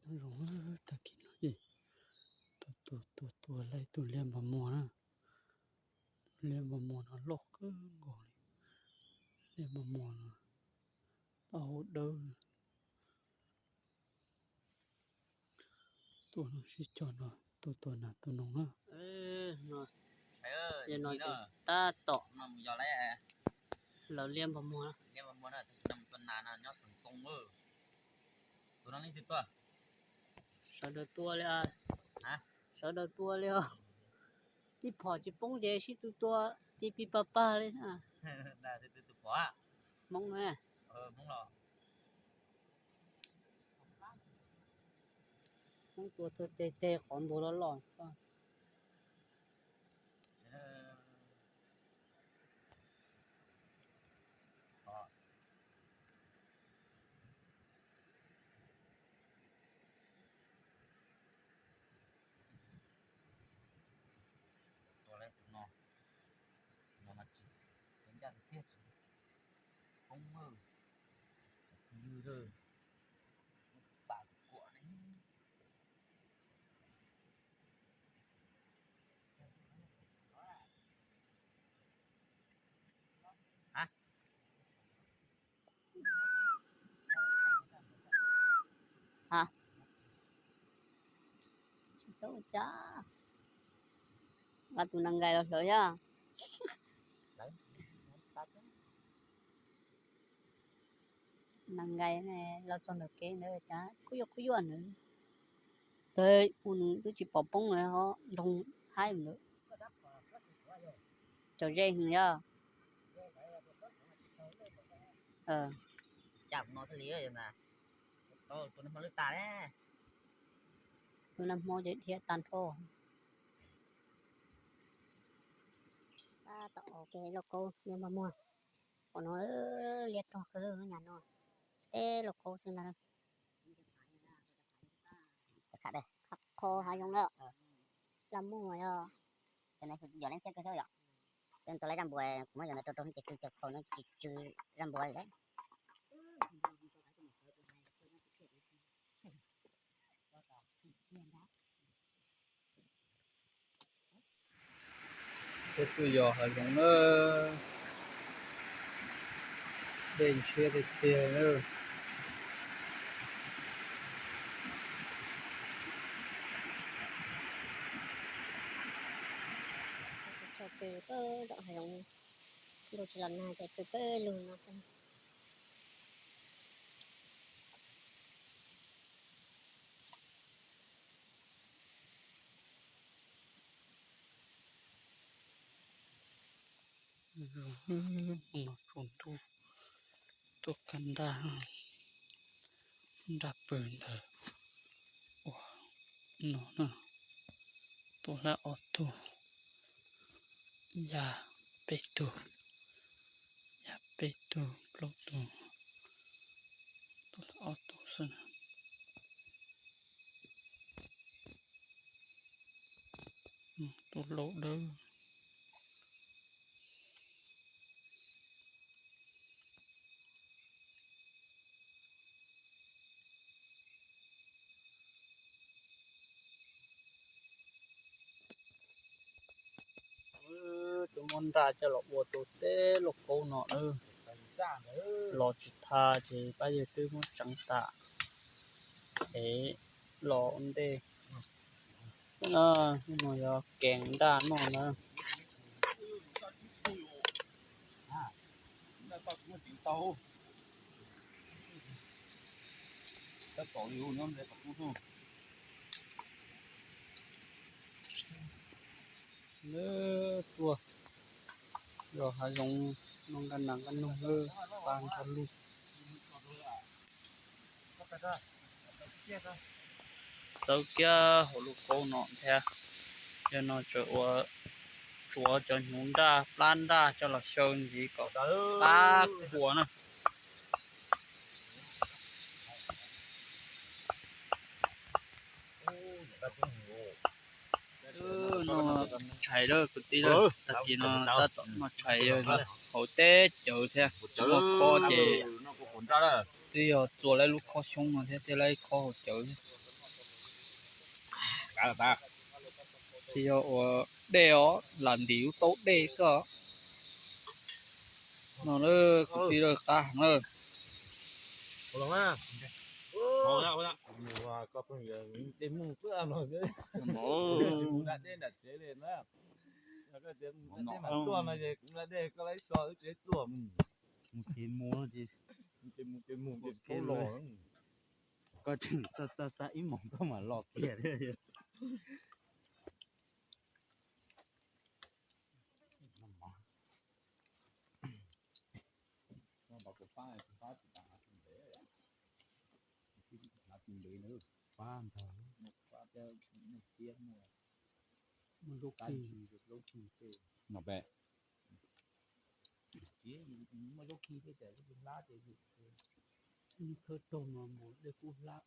Zoo, tag kis no ces tua tua tua tua laib tus liab npag muag na. Tus liab npag muag no loj kawg nkaus li. Liab npag muag no tau hau dawb. Tua no sib cog no, tua tua nas tua noog na. Tab tom lawv liab npag muag, sawv daws tua li, sawv daws tua li os. Ib phom tsis poob ces sib tw tua, pib pib pag pag li. Hmoob na, Hmoob tua teg teg qhov ntuag loj loj. Tua lawm tus no, tus no mas tsis, ncaj tiag tiag tsis poob, tus ywg lawm, pam kuam ne. Tsis tau cas, nqa tus nas nkais los hlawv yog. Nas nkais los txog ntawm kev ntawd cas kub yuaj kub yuaj ntawd. Tes ua nws twb tsis pom poob li ho nroo haib ntawd. Cov ze heev yog. Cas no thiaj li mas, tus nag hmo lwj tas, tus nag hmo ces dhia tag nrho. Tab tom ua ke lauj kaub liab npag muag, qhov no liab tog kawg nyam no, teb lauj kaub xwb ntag. Qhov hav zoov lawm, laj muj yog. Yog leej txiab kawg thiab yom. Peb tua laib zaj npua, kuv muab yog ntawd rau rau ces kwv caug khau no tsis tsw zaj npua li lawm. Peb tuaj yos hav zoov na, dej ntshiab tiag tiag na. Txog pw pab tom hav zoov, ntuj tsis los nag ces pw pawg lug no xwb. Tsaus ntuj tuaj kaj nraj, nraj pw ntawd ua no na, tua lawm ob tug, ya peb tug, ya peb tug plaub tug, tua lawm ob tug xwb na. Tus laus dawb. Tus muab nraj coj los ua tus teb lauj kaub no na, los tsis tau ces pab yawg twb muab tseev tas es los ua ntej. No yog kev nraj noj na. Lawv tuaj yos hav zoov no, nqa nas nqa noog lawm, pab nrog lug. Txawb kiag hauv lub kaub no thiab. Yog no tsuas ua, tsuav cov hnyuv nraj plab nraj coj los xyaw ntxiv kom qab qhuav na. No tshais lawm kwv tij lawm, tag kis no tab tom noj tshais, hauv teb cawv thiab, tsis muaj khob ces twb yog txua lawm lub khob xyoob no thiab, thiab lawm khob hauv cawv thiab. kav tas. Tsis yog ua dej os, lam ntim lub taub dej xwb os. No na, kwv tij lawv, qab heev na. Dej mus, tsis mus da dej nram tsev li na. Koj tias mus da dej mam tuaj no ces kuv da dej koj lawv so wb tsev tuaj. Mus ces mus, ces mus ces mus ces los. Koj tseem xa xa xa ib hmos koj mam los kiag thiab. Pab ntag. Muaj zaub kis, zaub kis tej. No pem. Muaj zaub kis tej, hlab ces khawb raug no mus dej kub hlab.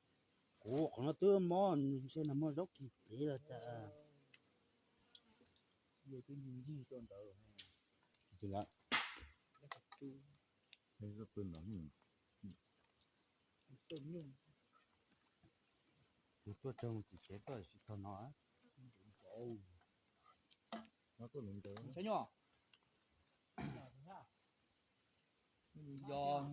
Kuv qhov no twb mob, ntshe no muaj zaub kis pem los cas. Yog twb ncig ncig rau ntawd. Tus lawm. Tus tuaj tsaug txiv tsev tuaj tsis txog no. Saib nyuj. Yog